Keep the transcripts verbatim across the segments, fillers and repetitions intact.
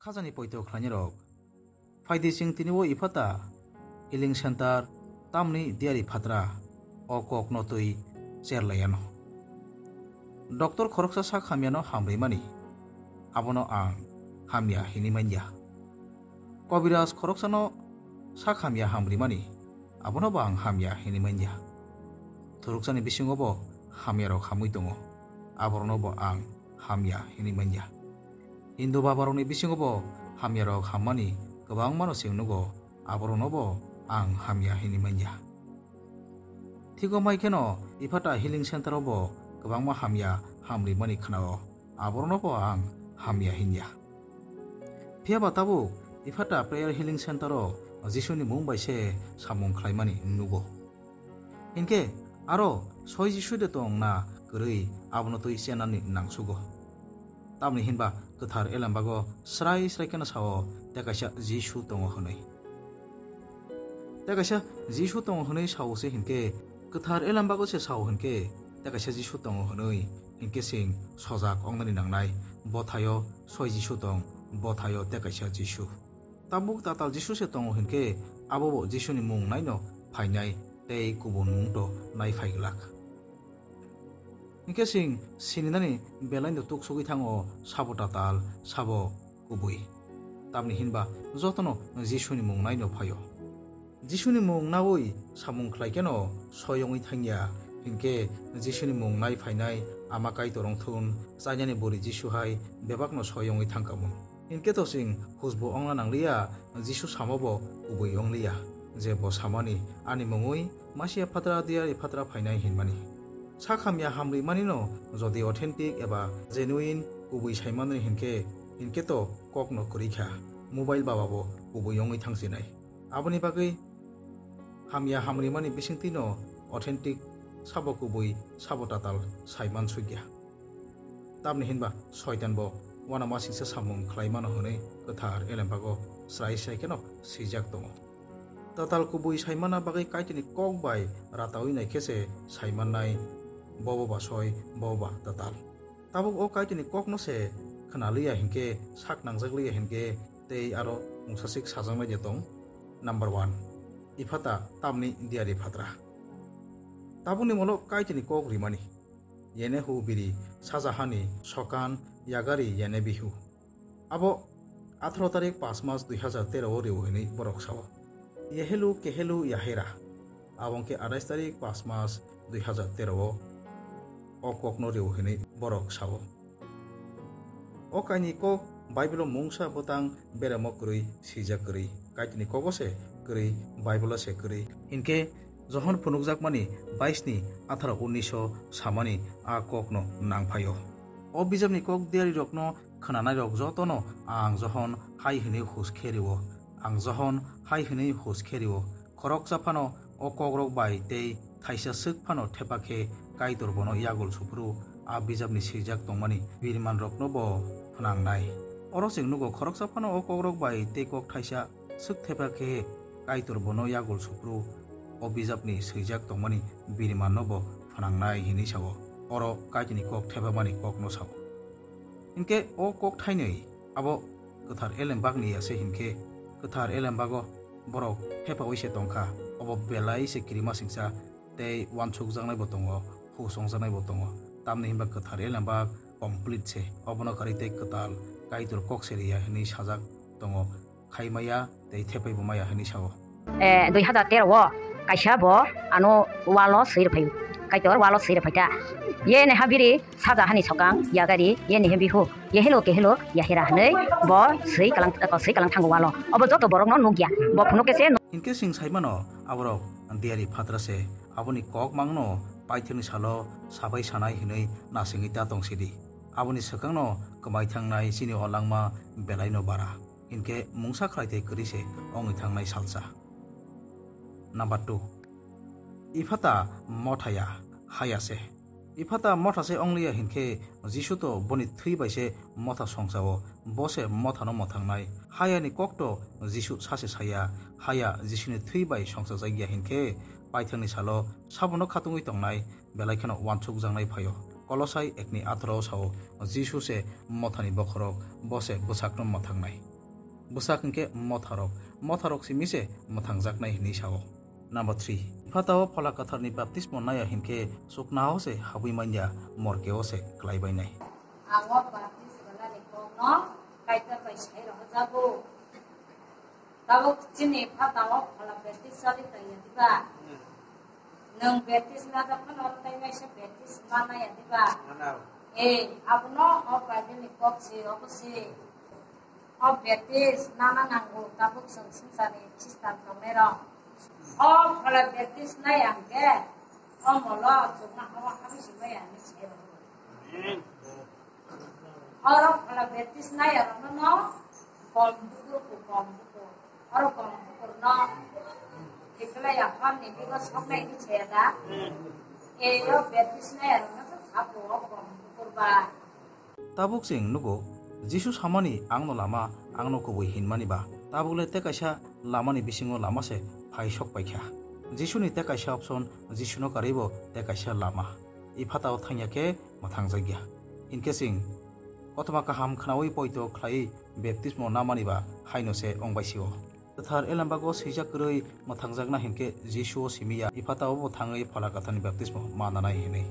Khajani poito khlainai rok. Phaidi chwng tini o Ephata Healing Center tamni diari phatra o kok no twi cher lai ano. Doctor khoroksa sak hamya no hamrwi mani, abono ang hamya hinwi manya. Kobiraj khoroksa no sak hamya hamrwi mani, abono bo ang hamya hinwi manya. Thuruksani bisingo bo hamya rok hamwi tongo, aborokno bo ang hamya hinwi manya. Hindu babarokni bisingo bo hamya rok hammani kwbangma no chwng nugo, aborokno bo ang hamya hinwi manya. Thik o mai kheno Ephata Healing Center o bo kwbangma hamya hamrwi mani khna o, aborokno bo ang hamya hinya. Phiya ba tabuk Ephata Prayer Healing Center o Jisuni mung bai se samung khlaimani nugo. Hinkhe aro soi Jisu de tong na kwrwi, abono twi chenani nangsugo. Tamni hinba kwthar elembago srai srai kheno sao, tei kaisa Jisu tongo hwnwi. Tei kaisa Jisu tongo hwnwi sao se hinkhe, kwthar elembago se sao hinkhe, tei kaisa Jisu tongo hwnwi hinkhe chwng sojak wngnani nangnai, bothaio soi Jisu tong, bothaio tei kaisa Jisu. Tabuk tatal Jisu se tongo hinkhe, abo bo Jisuni mung naino phainai tei kubun mung to nai phai glak. Hinkhe chwng sininani belaino tuksugwi thango, sabo tatal, sabo kubui. Tamni hinba jotono Jisuni mung naino phaio. Jisuni mung naui samung khlai kheno soi wngwi thangya, hinkhe Jisuni mung nai phainai Ama Kaitor wngthun, chainani bwrwi Jisu hai bebakno soi wngwi thangkamu. Hinkhe to chwng husbo wngna nangliya, Jisu samo bo kubui wngliya, je bo samani, ani mungwi Masia phatra diari phatra phainai hinmani. Sak hamya hamrwi manino jodi authentic eba genuine kubui saimanwi hinkhe, hinkhe to kokno kwrwi kha, mobile baba bo kubui wngwi thangsinai. Aboni bagwi hamya hamrwi mani bisingtwino authentic sabo kubui sabo tatal saiman sugya. Tamni hinba Soitan bo uanamasingcha samung khlai mano hwnwi kwthar elembago srai srai kheno swijak tongo. Tatal kubui saimana bagwi Kaitorni kok bai rataui nai khe se saimannai, bobo ba soi, bobo ba tatal. Tabuk o Kaitorni kokno se khna liya hinkhe, sak nangjak liya hinkhe, tei aro mungsasik sajaknai de tong. Number one, Ephata tamni diari phatra. Tabukni molo Kaitorni kok rimani. Yenehu biri sajahani sokan yagari yenebihu. Abo atharo tarik pas mas dui hazar tero o rio hinwi borok sao. Yehelu kehelu yahera. Abo hwnkhe atais tarik pas mas dui hazar tero o, o kokno rio hinwi borok sao. O kaini kok Bible o mungsa bwtang beremo kwrwi swijak kwrwi. Kaitorni kogo se kwrwi, Bible o se kwrwi. Hinkhe Johon phunukjakmani bais ni atharo unnish o samani a kokno nangphaio. O bijapni kok diarirokno khwnanairok jotono ang Johon hai hwnwi hus khe rio, ang Johon hai hwnwi hus khe rio, khoroksa phano o kokrok bai tei thaisa swk phano thepa khe Kaitor bono yagul suphuru a bijapni swijak tongmani birimanrokno bo phnangnai. Oro chwng nugo, khoroksa phano o kokrok bai tei kok thaisa swk thepa khe Kaitor bono yagul suphuru o bijapni swijak tongmani birimanno bo phnangnai hinwi sao. Oro Kaitorni kok thepamani kokno sao. Hinkhe o kok thainwi abo kwthar elembakni ya se hinkhe, kwthar elembago borok thepaui se tongkha, obo belai se kirimasingcha tei uansukjaknaibo tongo, hus wngjaknaibo tongo. Tamni hinba kwthar elembak complete se, obono kwrwi tei kwtal Kaitor kok se riya hinwi sajak tongo. Khai maya tei thepai bo maya hinwi sao. Eh, dui hazar tero o kaisa bo ano walo swi rwphai, Kaitor walo swi rwphai ta. Ye neha biri saja hani sokang yagari ye nehe bihu ye helo ke helo yahera hwnwi bo swi kalang, swi kalang thango walo. Obo joto borokno nukya. Bo phunuk khe se. Hinkhe chwng sai mano, aborok diari phatra se, aboni kok mangno paithakni salo sabai sanai hwnwi nasingwi ta tong sidi. Aboni swkangno kwmai thangnai chini o langma belaino bara. Hinkhe mungsa khlai tei kwrwi se wngwi thangnai salsa. Number two, Ephata motha ya, haya se. Ephata motha se wngliya hinkhe Jisu to boni thwi bai se motha songchao, bo se mothano mwthangnai. Hayani kok to Jisu sase saya, haya Jisuni thwi bai songchajakya hinkhe paithakni salo sabono khatungwi tongnai, belai kheno uansukjaknai phaio. Kolosai ekni atharo o sao, Jisu se mothani bokhorok, bo se bwsakno mwthangnai. Bwsak hinkhe motharok, motharok simi se mwthangjaknai hinwi sao. Number three, Ephatao Phola Kwtharni baptismo naiya hinkhe chuknao se habwi manya, morkeo se klai bainai. Ang o baptismo nani kokno Kaitor bai sai rohorjago. Tabuk chini phatao phola baptis choli tongya diba? Nwng baptis najak phano oro tei waisa baptis manaya diba? Manao. Ei, abono o Bible ni kok se, obo se. O baptis nana nango tabuk chwng swngcharni Khristan tongnairok. O phola baptis nai ang khe, o molo chukna hao habwi se maya hinwi se rw. Amen. Oro phola baptis nai rokno no kom bukur ko kom bukur. Oro kom bukur no. Ikla ya ham ni bigo sok nai ni chaya da. E yo baptis nai rokno sa sabu o kom bukur ba. Tabuk chwng nugo, Jisu samani, "Angno lama, angno kubui," hinmani ba. Tabuk le tei kaisa lamani bisingo lama se phai sok paikha. Jisuni tei kaisa option, Jisuno karwibo tei kaisa lama. Ephatao thangya khe mwthangjakya. Hinkhe chwng kothoma kaham khnaui poito khlaiwi baptismo namani ba haino se ongbai sio. Kwthar Elembago swijak kwrwi mwthangjakna hinkhe Jisuo simi ya, Ephatao bo thangwi Phola Kwtharni baptismo mananai hinwi.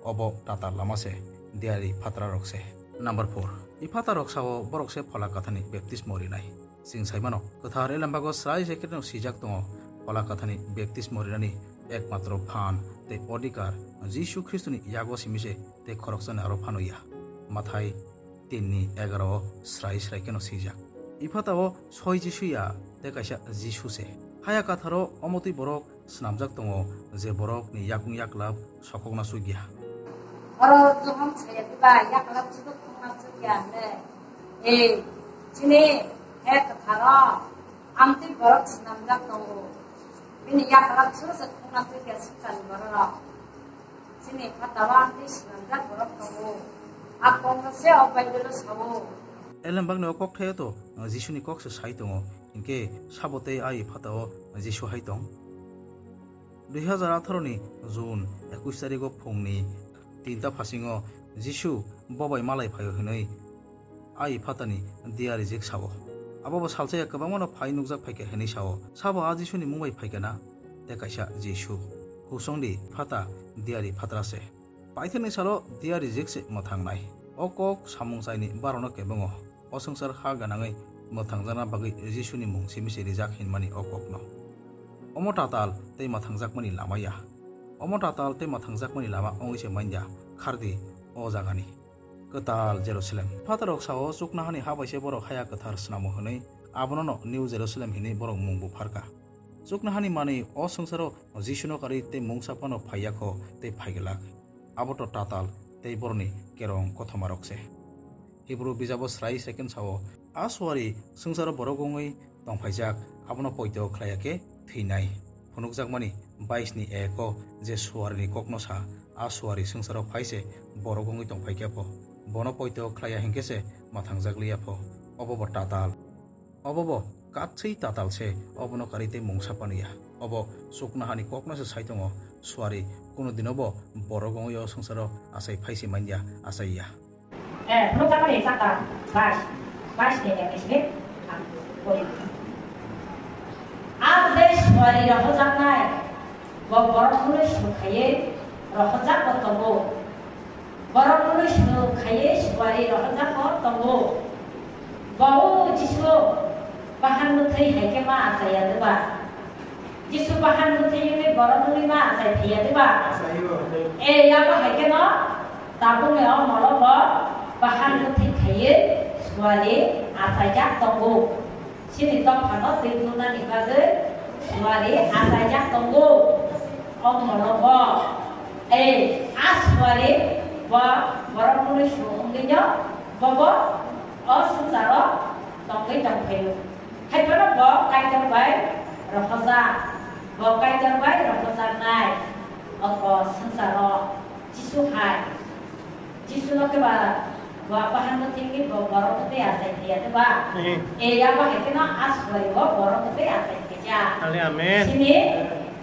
Obo tatal lama se, diyari phatrarok se. Number four, Ephatarok sao borok se Phola Kwtharni baptismo rinai. Chwng sai mano, Kwthar Elembago srai se khe no swijak tongo, Phola Kwtharni baptismo rinani ekmatro phan tei odhikar Jisu Khristoni yago simi se tei khoroksani aro phano ya. Mathai tin ni egaro o srai srai kheno swijak. Ephatao soi Jisu ya tei kaisa Jisu se. Haya katharo omotwi borok swnamjak tongo je borokni yakung yaklap sokhokna chukya. Oro Johon saya diba yaklap chuduk khungna chukya hwnwi. Ei, chini he kwtharo amtwi borok swnamjak tongo. Bini yaklap chuduk khungna chukya swngcharni bororok. Chini phataro amtwi swnamjak borok tongo. A kokno se o Bible-o sao. Elembakni o kokthaio to Jisuni kok se sai tongo, hinkhe sabo tei a Ephatao Jisu hai tong? Dui hazar atharo ni June ekush tarigo phungni tinta phasingo Jisu bo bai malai phaio hinwi a Ephatani diya rijik sao. Abo bo salsa ya kwbangmano phai nukjak phaikha hinwi sao. Sabo a Jisuni mung bai phaikha na? Tei kaisa Jisu. Husongdi Ephata, diyari phatra se. Paithakni salo diya rijik se mwthangnai. O kok samung chaini barokno kebengo. O swngchar ha gwnangwi mwthangjakna bagwi Jisuni mung simi se rijak hinmani o kokno. Omo tatal tei mwthangjakmani lama ya. Omo tatal tei mwthangjakmani lama wngwi se manya khardi o jagani. Kwtal Jerusalem. Phatarrok sao chuknohani ha bai se borok haya kwthar snamo hwnwi, abono no New Jerusalem hinwi borok mung bupharkha. Chuknohani manwi o swngcharo Jisuno karwi tei mungsa phano phaiya kho tei phaiglak. Abo to tatal tei borokni kerong kothomarok se. Hibru bijabo srai second sao, "A suari swngcharo borok wngwi tongphaijak, abono poito khlaiya khe thwinai." Phunukjakmani bais ni ek o je suarini kokno sa, a suari swngcharo phai se borok wngwi tongphaikha pho, bono poito khlaiya hinkhe se mwthangjak liya pho, obo bo tatal. Obo bo katswi tatal se, obono karwi tei mungsa paniya. Obo chuknohani kokno se sai tongo, suari kunu dino bo borok wngwi o swngcharo achai phai se manya, achaiya. Eh, phunukjakmani chapter bais, bais ni ek ni simi ang pori. Ang je suari rohojaknai, bo borok hwnwi suk khaiwi rohojak bo tongo. Borok hwnwi suk khaiwi suari rohojak bo tongo. Bo o Jisu bahan bwthwi hai khe ma achaiya diba? Jisu bahan bwthwi wngwi borok wngwi ma achai phiya diba? Achaio. E, yabo hai kheno tabukni o molo bo bahan bwthwi khaiwi suari achaijak tongo. Chini dophano twi tunani bagwi suari achaijak tongo. O molo bo, e, a suari bo borok hwnwi suk wngwino bobo o swngcharo tongwi tongphaio. Haiphano bo Kaitor bai rohorjak, bo Kaitor bai rohorjaknai. Oko swngcharo Jisu hai, Jisu no khe ba bo bahan bwthwi bo borok bwthwi achai phiya diba? Mhm. E, yabo hai kheno a suari bo borok bwthwi achai phijak. Ale amen. Chini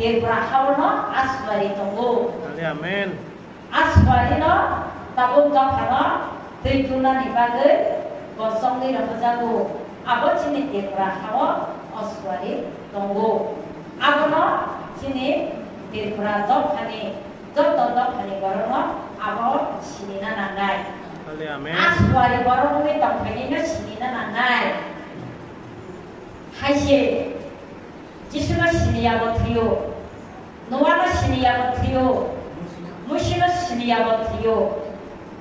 Tripura hao no a suari tongo. Ale amen. A suari no tabuk dophano twi tunani bagwi bo chongwi rohojago. Abo chini Tripura hao o suari tongo. Abono chini Tripura dophani, joto dophani borokno abo sinina nangnai. Hale amen. A suari borok wngwi tongphainaino sinina nangnai. Hai se Jisuno siniya bo thwio, Noano siniya bo thwio, Musino siniya bo thwio.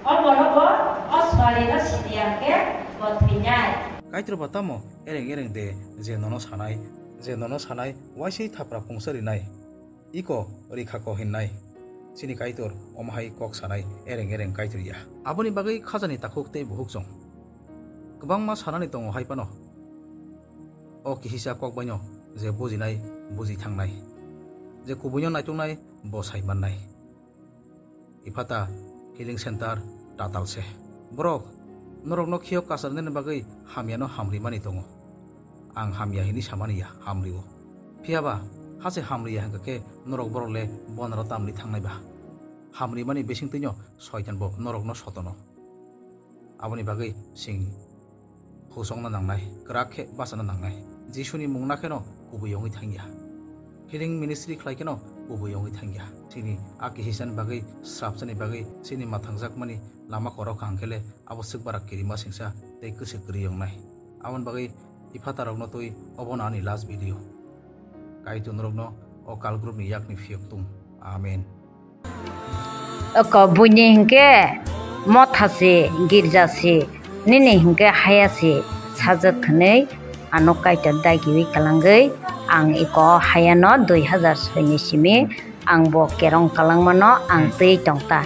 O borok bo o suarino siniya hwnkhe bo thwinai. Kaitor ba tamo ereng ereng de je nono sanai, je nono sanai waisai thapra pungsa rinai, iko rikha ko hinnai. Chini Kaitor omo hai kok sanai ereng ereng Kaitor ya. Aboni bagwi khajani takhuk tei bukhuk chwng kwbangma sanani tongo hai phano. O kihisa kok baino je bujinai buji thangnai, je kubuino naituknai bo sai mannai. Iphata Healing Center tatal se. Borok norokno khiyok kasarnani bagwi hamyano hamrimani tongo. Ang hamya hini samani ya, hamrio. Phiyaba hase hamriya hwnkha khe norok borok le bonaro tamni thangnai ba? Hamrimani bisingtwino soitan bo norokno sotono. Aboni bagwi chwng husokna nangnai, kwrak khe bachana nangnai. Jisuni mung nakheno kubui wngwi thangya. Healing ministry khlai kheno kubui wngwi thangya. Chini a kihisani bagwi, srapsani bagwi, chini mathangjakmani lama korok kaham khe le abo swk barak kirima singsa tei kwswk kwrwi wngnai. Aboni bagwi iphatarokno twi obono ani last video. Kaitor norokno o kalgrupni yakni phiyok tung. Amen. Oko buini hinkhe motha se, girja se, nini hinkhe haya se sajak hwnwi ano Kaitor dagiwi kwlangwi ang iko hayano dui hazar soi ni simi ang bo kerong kwlangmano ang twi tongta.